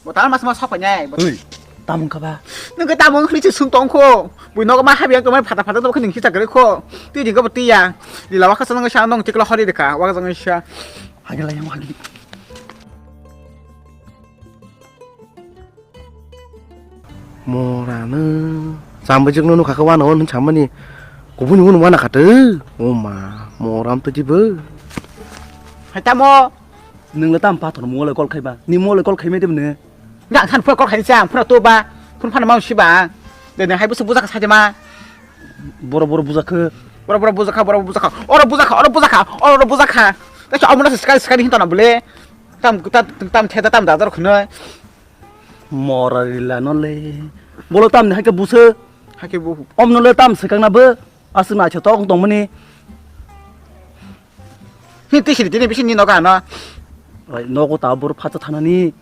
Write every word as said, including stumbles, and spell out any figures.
Bo tamo mas mas sok painai. Oi, tamo wngkha ba? Nwng khe tamo wngkha ni se sung tong kho. Bui nogo ma habi ang khe mai phata phata tong khe nwng kisa gari kho. Twi di khe bo twi ya. Di lawa kha sa nwng sa nwng tikla hori de kha. Wa jang sa. Hagi lai yang hagi. Mora no. Sambai jik no nukha khe wano wano samani. Kubuni wano wana kha twi. O ma, mora am twi bo. Hai tamo. Nwng le tam pathor mo le call khai ba. Ni mo le call khai me de ne. Nang than phura kok khaini chang, phura to ba, phun phana mau si ba. De ne hai busu bujak sa jema. Boro boro bujak khe. Boro boro bujak kha, boro bujak kha. Oro bujak kha, oro bujak kha, oro bujak kha. Ta cha amuna se skai skai hinta na bole. Tam ta tam theda tam da dar khno. Mora rila no le. Bolo tam ne hai ke busu. Hai ke bu. Om no le tam se kang na bo. Aswk naithotok wng tongmani. Hi, twi siri tini bisi ni nogo ano. Oi, nogo ta bor phacha thanani.